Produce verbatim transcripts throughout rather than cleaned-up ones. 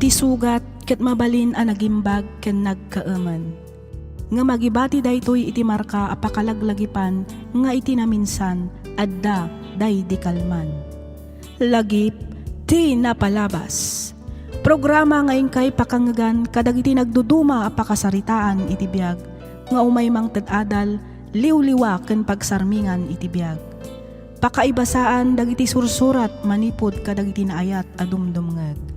Ti sugat ket mabalin a nagimbag ken nagkaemen. Ngem agibati daytoy iti marka a pakalaglagipan nga iti naminsan, adda daydi kalman. Lagip ti napalabas. Programa nga inkay pakangngegan kadagiti nagduduma a pakasaritaan iti biag nga umay mangted adal, liwliwa ken pagsarmingan iti biag. Pakaibasaan dagiti sursurat manipud kadagiti naayat a dumdumngeg.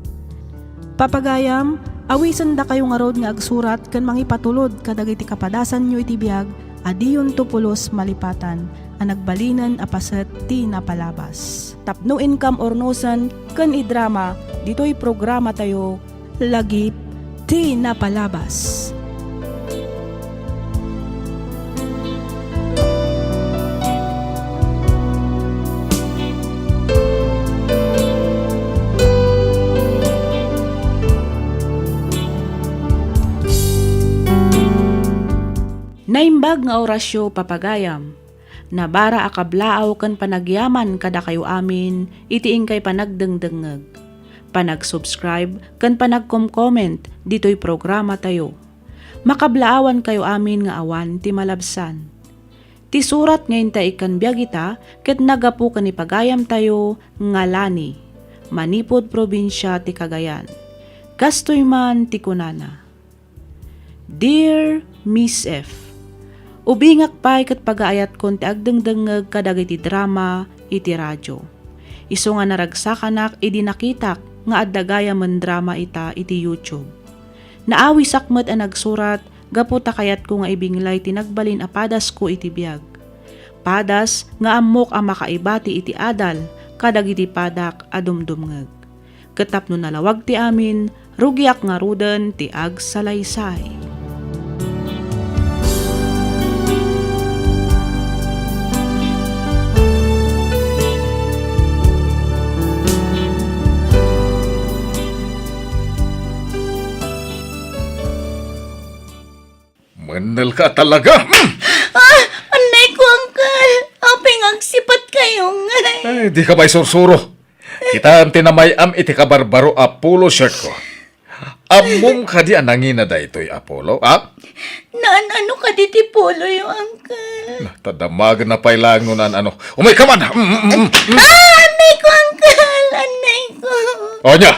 Papagayam, awisendakayo ngarud nga agsurat ken mangipatulod kadagiti kapadasanyo iti biag a diyonto pulos malipatan a nagbalinen a paset ti napalabas. Tapno inkam urnosen ken idrama ditoy programatayo, Lagip ti Napalabas. Naimbag nga orasyo, papagayam. Nabara a kablaaw ken panagyaman kadakayo amin iti inkay panagdengdengngeg, panag-subscribe ken panagkom-comment ditoy programatayo. Makablaawankayo amin nga awan ti malabsan. Ti surat nga inta ikkan biag ita ket naggapu ken ni pagayamtayo nga Lani, manipud probinsia ti Cagayan. Kastoy man ti kunana. Dear Miss F, ubingak pay ket pagaayatkon ti agdengdengngeg kadagiti drama iti radio. Isu nga naragsakanak idi nakitak nga adda gayamen drama ita iti YouTube. Naawisak met a nagsurat gapu ta kayatko nga ibinglay ti nagbalin a padasko iti biag. Padas nga ammok a makaibati iti adal kadagiti padak a dumdumngeg. Ket tapno nalawag ti amin, rugiak ngaruden ti agsalaysay. Mennelka talaga! Mm! Ah! Annayko, Uncle! Apay nga agsipatkayo ngay? Ay, dika pay sursuro. Kitaem ti namay-am iti kabarbaro a pulo shirtko. Ammom kadi a nangina daytoy a pulo, a? Naan-ano kadi ti puloyo, Uncle? Na, ta damagenna pay laeng no naan-ano. Umayka man! Mm, mm, mm, mm. Ah! Annayko, Uncle! Annayko! O nia,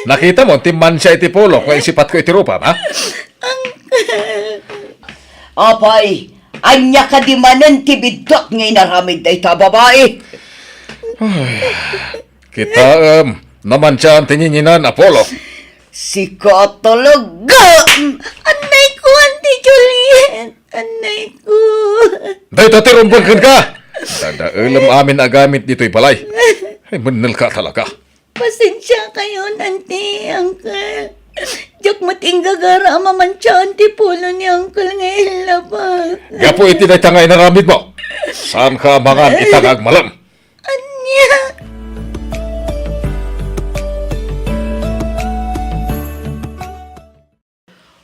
nakitamo ti mansia iti pulo nga insipatko iti rupam, a? Uncle! Apay, ania kadi manen ti biddut nga inaramid dayta a babai? Ay, kitaem, namansiaan ti nginginan a pulo. Sika talaga! Annayko, Auntie Juliet! Annayko! Dayta ti rumbeng kenka! Dadaelem amin a gamit ditoy balay. Ay, mennelka talaga. Pasensiakayon, Auntie, Uncle. Diak met inggagara a mamansiaan ti pulo ni Uncle nga illabas. Gapu iti dayta nga inaramidmo, saanka a mangan ita nga agmalem. Ania?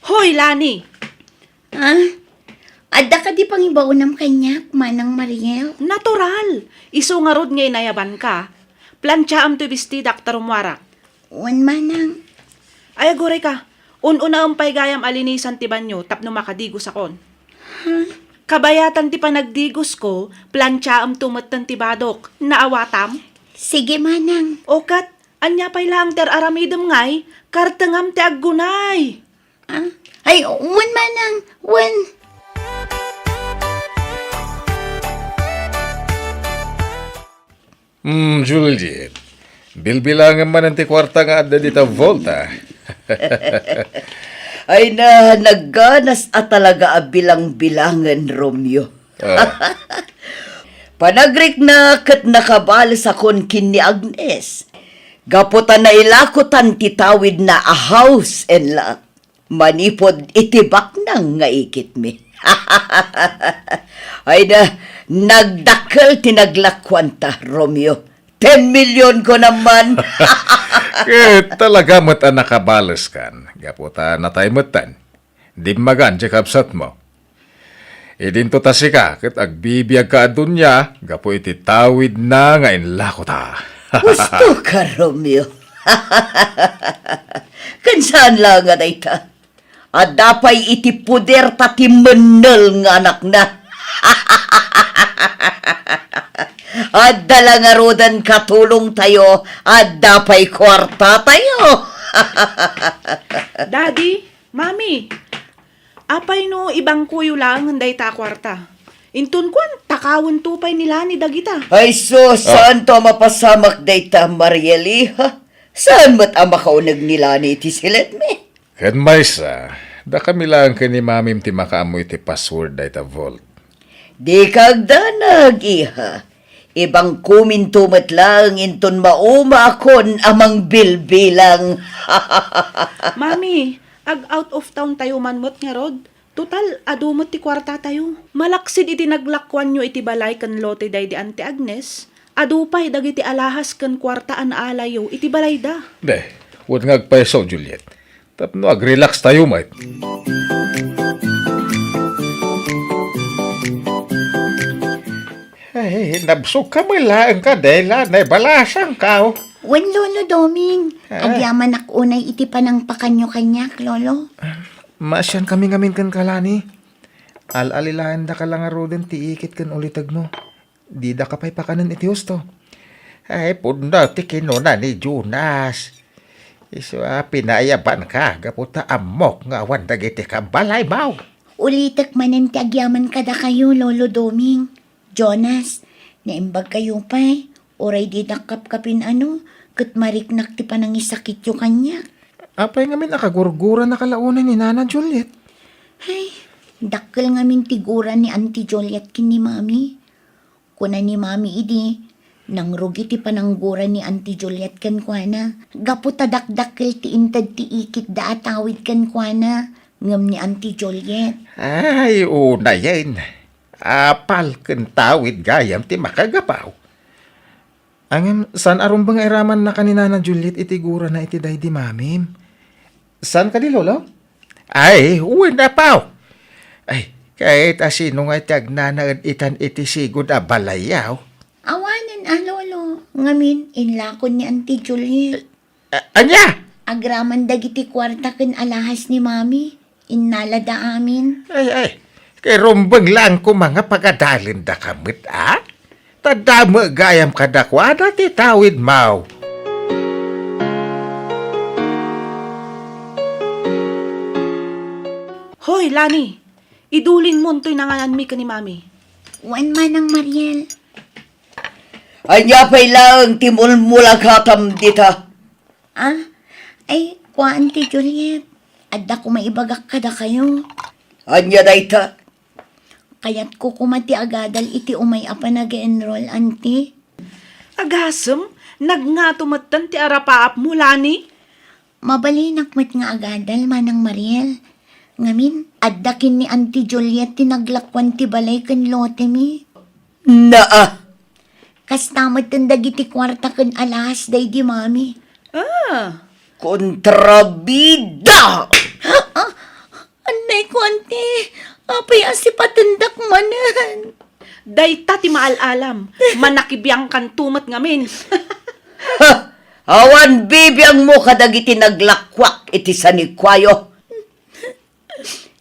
Hoy, Lani! Ah? Adda kadi pangibaonam kaniak, Manang Mariel? Natural! Isu ngarud nga inayabanka. Plansiaam toy bestidak ta rummuarak. Wen, Manang. Ay, aguray ka. Un-unaem pay gayam a linisan ti banio tapno makadigosakon. Ha? Kabayatan ti panagdigosko, plansiaemto metten ti badok. Naawatam? Sige, Manang. O ket, ania pay laeng ti ar-aramidem ngay? Kartengam ti aggunay. Ah? Ay, wen, Manang, wen. Hmm, Juliet, bilbilangem manen ti kuarta nga adda dita volta. Ay na, nagganas a talaga a bilang-bilangen, Romeo. Ah. Panagrikna ket nakabalesakon ken ni Agnes. Gapu ta nailakotan ti tawidna a house and lot manipud iti baknang nga ikitmi. Ay na, nagdakkel ti naglakuanta, Romeo. Ten million ko naman. Ket talaga met a nakabaleskan, gapu ta natay metten. Dimmagan ti kabsatmo. Idinto ta sika ket agbibiagka a dunia gapu iti tawidna nga inlakota. Husto ka, Romeo. Ken saan la nga dayta. Adda pay iti poder ta timmennel nga anakna. Adda la ngaruden katulongtayo, adda pay kuartatayo. Daddy, Mami, apay no ibangkoyo laengen dayta a kuarta? Inton kuan, takawento pay ni Lani dagita. Ay sus, saanto a mapasamak dayta, Mariel, iha. Saan met a makauneg ni Lani iti siledmi? Ken maysa, dakami laeng ken ni Mamim ti makaammo iti password dayta vault. Dika agdanag, iha. Ibangkominto met laeng inton maumakon a mangbilbilang. Mami, ag-out of town tayo man met ngarud. Total, adu met ti kuartatayo. Malaksid iti naglakuanyo iti balay ken lote daydi Auntie Agnes, adu pay dagiti alahas ken kuarta a naalayyo iti balayda. Be, wen nga agpayso, Juliet. Tapno agrelax tayo met. Ay, nabsog ka met laeng ka, Dela, naibalasang ka, oh. Wen, Lolo Doming, agyamanak unay iti panangpakanyo kaniak, Lolo. Maasian kami ngamin ken ka, Lani. Al-alilaendaka la ngaruden ti ikit ken ulitegmo. Didaka pay pakanen iti husto. Ay, pudno ti kinuna ni Jonas. Isu a pinayabanka gapu ta ammok nga awan dagiti kabalaymo. Ulitek manen ti agyaman kadakayo, Lolo Doming. Jonas, naimbagkayo pay, uray didak kapkapin-ano, ket mariknak ti panangisakityo kaniak. Apay ngamin a kagurguranaka la unay ni Nana Juliet? Ay, dakkel ngamin ti gura ni Auntie Juliet ken ni Mami. Kuna ni Mami idi, nangrugi ti pananggura ni Auntie Juliet kenkuana, gapu ta dakdakkel ti inted ti ikitda a tawid kenkuana, ngem ni Auntie Juliet. Ay, unayen. Apal ken tawid gayam ti makagapaw. Ngem, saan a rumbeng nga iramannaka ni Nana Juliet iti gurana iti daydi Mamim? Saan kadi, Lolo? Ay, wen, Apo. Ay, ket a sino nga ti agnanaed itan iti sigud a balayyo? Awanen a, Lolo. Ngamin, inlakon ni Auntie Juliet. A-, ania? Agraman dagiti kuarta ken alahas ni Mami. Innalada amin. Ay, ay. Kay rumbeng laeng koma nga pagadalendaka met, a? Ta damo gayam kadakuada ti tawidmo. Hoy, Lani! Idulinmo toy nangananmi ken ni Mami. Wen, Manang Mariel. Ania pay laeng ti mulmulagatam dita? Ah, ay, kua, Auntie Juliet. Adda koma ibagak kadakayo. Ania dayta? Kayatko koma ti agadal iti umay a panag-enroll, Auntie. Agasem, nagngato metten ti arapaapmo, Lani. Mabalinak met nga agadal, Manang Mariel. Ngamin, adda ken ni Auntie Juliet ti naglakuan ti balay ken lotemi. Naa! Kasta metten dagiti kuarta ken alahas daydi Mami. Ah. Kontrabida! Ah, annay ko, Auntie. Apay a sipatendak manen? Dayta ti maal-alam. Manakibiangkanto met ngamin. Ha! Awan bibiangmo kadagiti naglakuak iti sanikuayo.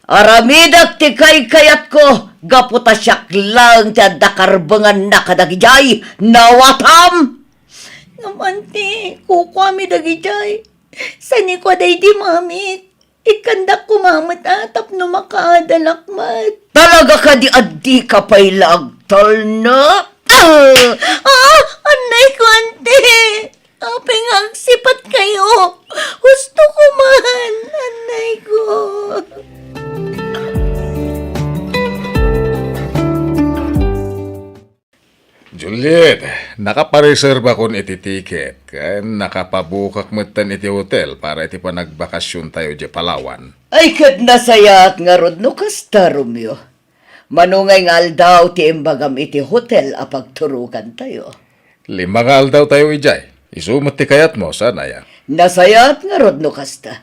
Aramidek ti kaykayatko gapu ta siak laeng ti adda karbenganna kadagijay. Nawatam! Ngem, Auntie, kukuami dagijay. Sanikua daydi Mami. Ikkandak koma met a tapno makaadalak met. Talaga kadi a dika pay la agtalna? Ah! Ah! Annay ko, Auntie! Apay nga agsipatkayo? Husto ko man! Annay ko! Juliet, nakapareserbakon iti tiket, ken nakapabukak metten iti hotel para iti panagbakasiontayo idiay Palawan. Ay, ket nasayaat ngarud no kasta, Romeo. Manungay nga aldaw ti imbagam iti hotel a pagturokantayo? Lima nga aldawtayo idiay. Isu met ti kayatmo, saan aya? Nasayaat ngarud no kasta.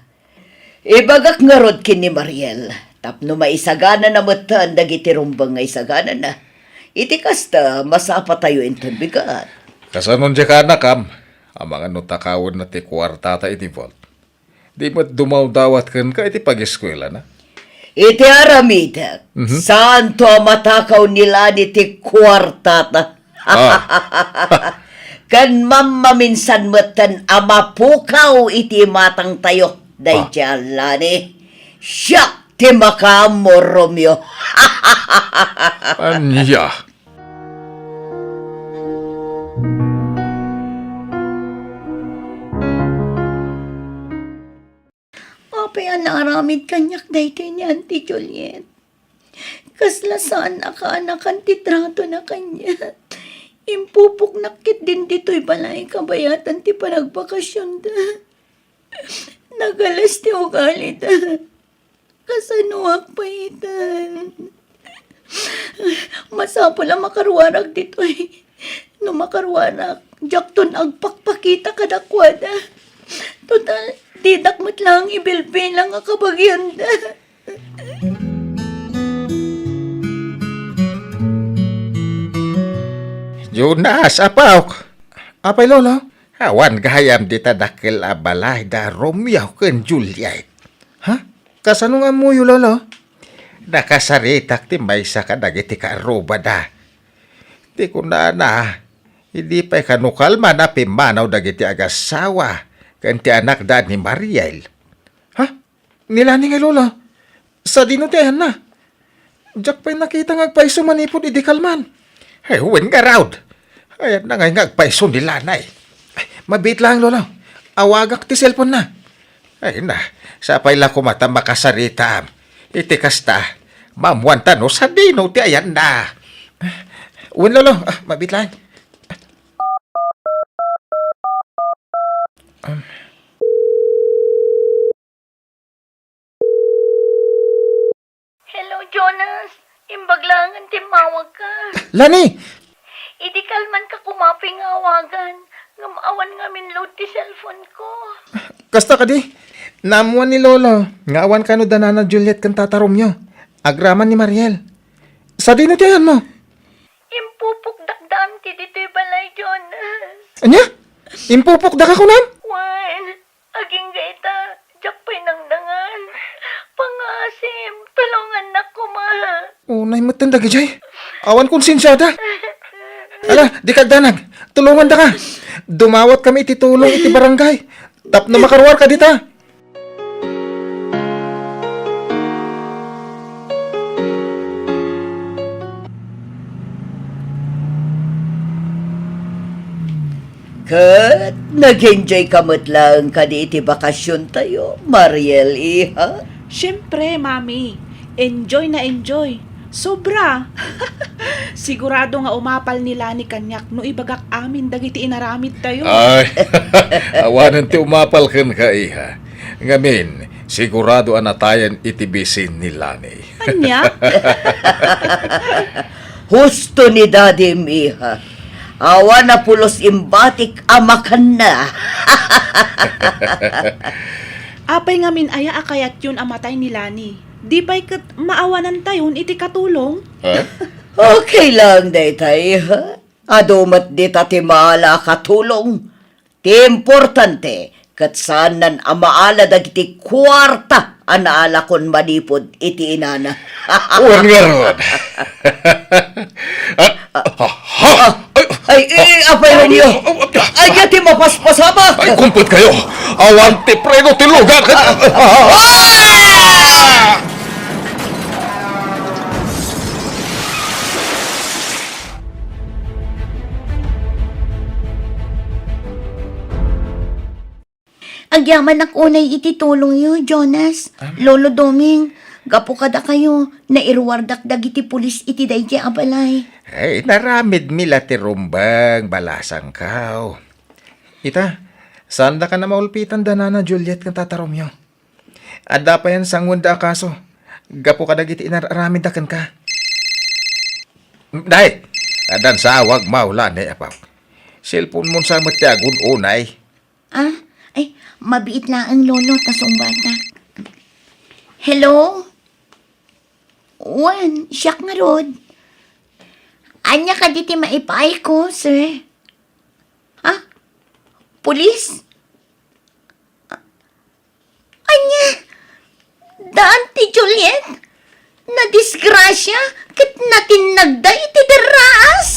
Ibagak ngarud ken ni Mariel, tapno maisaganana metten dagiti rumbeng nga isaganana. Iti kasta, masapatayo inton bigat. Kasano diay kaanakam? Amangan no takawenna ti kuartata iti vault. Di met dumawdawat kenka iti pageskuelana? Iti aramidek, Mhm. saanto a matakaw ni Lani ti kuartata. Ah. Ken mammaminsan metten a mapukaw iti imatangtayo, daydiay Ah. a Lani. Siak ti makaammo, Romeo. Ania? Apay a naaramid kaniak daytoy ni Auntie Juliet? Kasla saan a kaanakan ti tratona kaniak. Impupoknak ketdin ditoy balay kabayatan ti panagbakasionda. Nagalas ti ugalida. Kasanoak pay itan? Masapul a makaruarak ditoy. No makaruarak, diakton agpakpakita kadakuada. Total, didak met laeng ibilbilang a kabagianda. Jonas, apok. Apay, Lolo? Awan gayam dita dakkel a balay da Romeo ken Juliet. Ha? Kasano nga ammoyo, Lolo? Nakasaritak ti maysa kadagiti kaarrubada. Ti kunana, idi pay kano kalman a pimmanaw dagiti agassawa ken ti anakda ni Mariel. Ha? Ni Lani ngay, Lola? Sadino ti ayanna? Diak pay nakita nga agpayso manipud idi kalman. Ay, wen ngarud. Ayanna ngay nga agpayso ni Lani. Ay, mabiit laeng, Lola. Awagak ti cellphone na. Ay na, sapay la koma ta makasaritam. Iti kasta, maammuanta no sadino ti ayanna. Wen, Lolo, ah, mabiit laeng. Um. Hello, Jonas. Imbag laeng nga timmawagka. Lani! Idi kalmanka koma pay nga awagan, ngem awan ngamin load ti cellphone ko. Kasta kadi, naammuan ni Lolo nga awan kano da Nana Juliet ken Tata Romeo. Agraman ni Mariel. Sadino ti ayanmo? Impupokdak da Auntie ditoy balay, Jonas. Ania? Impupokdaka kunam? Wen, agingga ita, diak pay nangdangan. Pangaasim, tulongannak koma. Unay metten dagidiay. Awan konsensiada. Ala, dika agdanag. Tulongandaka. Dumawatkami iti tulong iti barangay tapno makaruarka dita. Ket nag-enjoyka met laeng kadi iti bakasiontayo, Mariel, iha? Siempre, Mami. Enjoy na enjoy. Sobra! Sigurado nga umapal ni Lani kaniak no ibagak amin dagiti inaramidtayo. Ay, awanen ti umapal kenka, iha. Ngamin, sigurado a natayen iti bisin ni Lani. Ania? Husto ni Dadim, iha. Awan a pulos imbatik a makanna. Apay ngamin aya a kayatyon a matay ni Lani? Di pay ket maawanantayon iti katulong? Ha? Okay lang dayta, iha. Adu met dita ti maala a katulong. Ti importante, ket saannan a maala dagiti kuarta a naalakon manipud iti inana. Wen ngarud. Ah, ah, ha? Ay, ay, ay, apay, Romeo? Ania ti mapaspasamak? Ay, kumpetkayo. Awan ti preno ti lugar. Ah! Agyamanak unay iti tulongyo, Jonas, Ah. Lolo Doming, gapu kadakayo, nairuardak dagiti pulis iti daydiay a balay. Ay, naramidmi la ti rumbeng, balasangkaw. Ita, saandaka a maulpitan da Nana Juliet ken Tata Romeo. Adda payen sanguenda a kaso, gapu kadagiti inar-aramidda kenka. Day, addan sawag maula ni apaw. Cellphone-mon sa met ti agun-unay. Ah, ay, mabiit laeng, Lolo, ta sungbatak. Hello? Wen, siak ngarud. Ania kadi ti maipaayko, sir? Ha? Pulis? Asia, ket natinnagda iti derraas.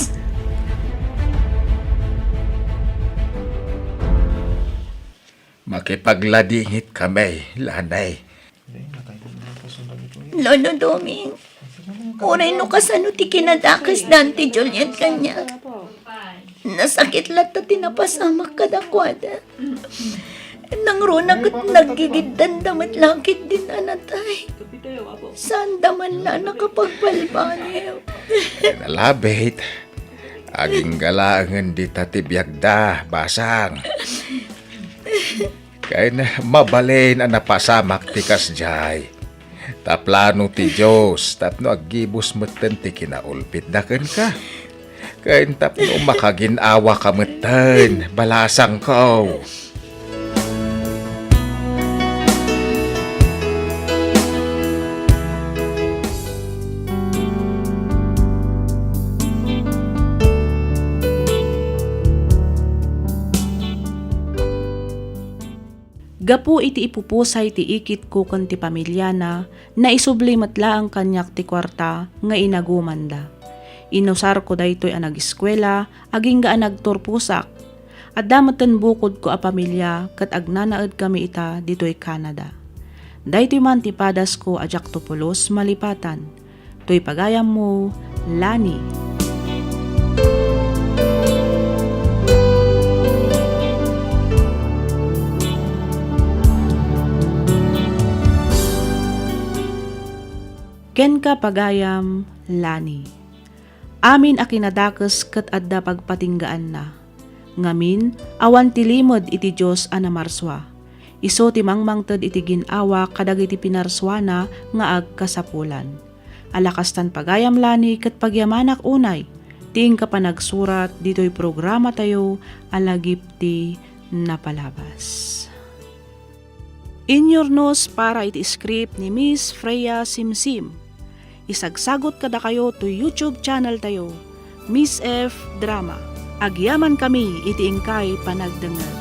Makipagladingit kami, Lanay. Lolo Doming, uray no kasano ti kinadakes da ni Juliet kaniak. Nasakit latta ti napasamak kadakuada. Nangruna ket naggigiddanda met la ketdin a natay. Saanda man la nakapagbalbaliw. Nalabit. Agingga laengen dita ti biagda, basang. Ken mabalin a napasamak ti kasdiay. Ta plano ti Dios tapno aggibus metten ti kinaulpitda kenka. Ken tapno makagin-awaka metten, balasangko. Gapu iti ipupusay ti ikitko ken ti pamiliana, naisubli met laeng kaniak ti kuarta nga inagumanda. Inusarko daytoy a nageskuela agingga a nagturposak. Adda metten bukodko a pamilia ket agnanaedkami ita ditoy Canada. Daytoy man ti padasko a diakto pulos malipatan. Toy pagayammo, Lani. Kenka, pagayam, Lani. Amin a kinadakes ket adda pagpatinggaanna. Ngamin, awan ti limed iti Dios a namarsua. Isu ti mangmangted iti gin-awa kadagiti pinarsuana nga agkasapulan. Ala kastan, pagayam, Lani, ket pagyamanak unay ti inka panagsurat ditoy programatayo a Lagip ti Napalabas. Inyurnos para iti script ni Miss Freya Simsim. Isagsagut kadakayo toy YouTube channel tayo, Miss F Drama. Agyaman kami iti inkay panagdengngeg.